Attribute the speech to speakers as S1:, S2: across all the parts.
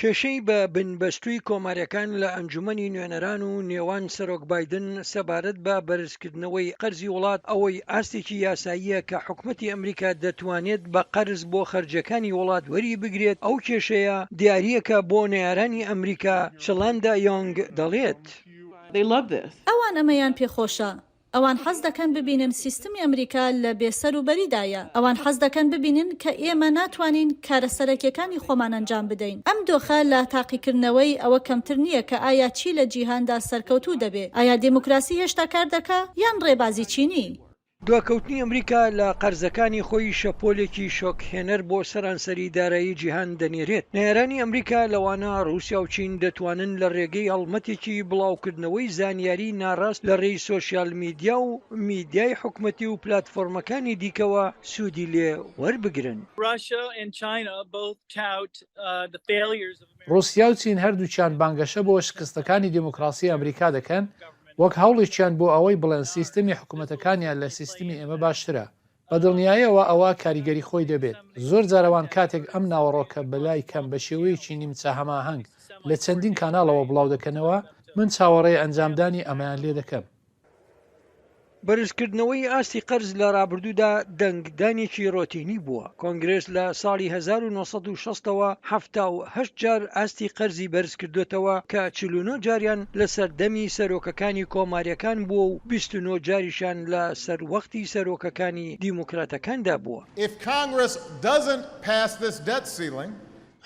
S1: کێشەی بە بنبەستووی کۆمارییەکان لە ئەنجومەنی نوێنەران و نێوان سەرۆک بایدن سەبارەت بە بەرزکردنەوەی قەرزی وڵات ئەوەی ئاستێکی یاساییە کە حکومەتی ئەمریکا دەتوانێت بە قەرز بۆ خەرجیەکانی وڵات وەری بگرێت ئەو کێشەیە دیارییەکە بۆ نەیارانی ئەمریکا چڵاندا یۆنگ دەڵێت.
S2: ئەوان ئەمەیان پێخۆشە. ئەوان حەز دەکەن ببینن سیستمی ئەمریکا لە بێ سەروبەریدایە. ئەوان حەز دەکەن ببینن کە ئێمە ناتوانین کارە سەرەکیەکانی خۆمان ئەنجام بدەین. ئەم دۆخە لە تاقیکردنەوەی ئەوە کەمتر نییە کە ئایا چی لە جیهاندا سەرکەوتوو دەبێ. ئایا دێموکراسی هێشتا کار دەکا یان ڕێبازی چینی؟
S1: دواکەوتنی ئەمریکا لە قەرزەکانی خۆی شەپۆلێکی شۆکهێنەر بۆ سەرانسەری دارایی جیهان دەنێرێت. نەیارانی ئەمریکا لەوانە ڕووسیا و چین دەتوانن لە ڕێگەی هەڵمەتێکی بڵاوکردنەوەی زانیاری ناڕاست لە ڕێی سۆشیال میدیا و میدیای حکومەتی و پلاتفۆرمەکانی دیکەوە سوودی لێ وەربگرن.
S3: ڕووسیا و چین هەردووکیان بانگەشە بۆ شکستەکانی دیموکراسی ئەمریکا دەکەن وەک هەوڵێکیان بۆ ئەوەی بڵێن سیستمی حکومەتەکانیان لە سیستمی ئێمە باشترە. بە دڵنیایەوە ئەوە کاریگەری خۆی دەبێت. زۆر جار ئەوان کاتێک ئەم ناوەڕۆکە بەلای کەم بە شێوەیەکی نیمچە هەماهەنگ لە چەندین کاناڵەوە بڵاودەکەنەوە، من چاوەڕێی ئەنجامدانی ئەمەیان لێدەکەم.
S1: بەرزکردنەوەی ئاستی قەرز لە رابردوودا دەنگدانێکی رۆتینی بووە، کۆنگرێس لە ساڵی 1960 ەوە 78 جار ئاستی قەرزی بەرزکردووەتەوە کە 49 جاریان لە سەردەمی سەرۆکەکانی کۆمارییەکان بووە و 29 جاریشیان لە سەروەختی سەرۆکەکانی دیموکراتەکاندا بووە.
S4: If Congress doesn't pass this debt ceiling,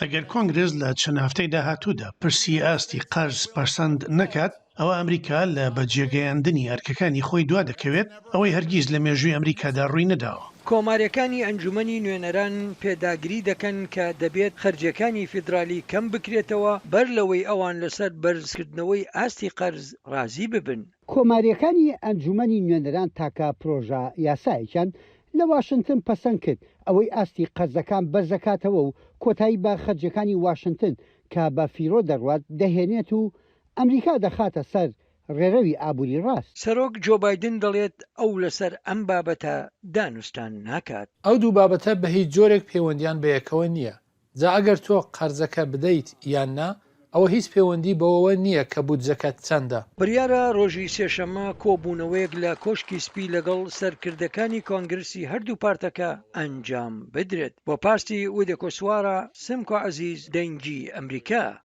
S5: ئەگەر کۆنگرێس لە چەند هەفتەی داهاتوودا پرسی ئاستی قەرز پەسەند نەکات، ئەوا ئەمریکا لە بەجێگەیاندنی ئەرکەکانی خۆی دوا دەکەوێت، ئەوەی هەرگیز لە مێژووی ئەمریکادا ڕووی نەداوە.
S1: کۆمارییەکانی ئەنجومەنی نوێنەران پێداگری دەکەن کە دەبێت خەرجییەکانی فیدرالی کەم بکرێتەوە بەر لەوەی ئەوان لەسەر بەرزکردنەوەی ئاستی قەرز ڕازی ببن.
S6: کۆمارییەکانی ئەنجومەنی نوێنەران تاکە پرۆژە یاسایەکیان لە واشنتن پەسەند کرد، ئەوەی ئاستی قەرزەکان بەرزدەکاتەوە و کۆتایی بە خەرجیەکانی واشنتن کە بە فیڕۆ دەڕوات دەهێنێت و ئەمریکا دەخاتە سەر ڕێڕەوی ئابووری ڕاست.
S1: سەرۆک جۆ بایدن دەڵێت ئەو لەسەر ئەم بابەتە دانوستان ناکات.
S3: ئەو دوو بابەتە بەهیچ جۆرێک پەیوەندیان بەیەکەوە نییە، جا ئەگەر تۆ قەرزەکە بدەیت یان نا، ئەوە هیچ پەیوەندی بەوەوە نییە کە بودجەکەت چەندە.
S1: بڕیارە ڕۆژی سێشەممە کۆبوونەوەیەک لە کۆشکی سپی لەگەڵ سەرکردەکانی کۆنگرسی هەردوو پارتەکە ئەنجام بدرێت. بۆ پارتی ودێکۆسوارا، سمکۆ عەزیز، دەنگی ئەمریکا.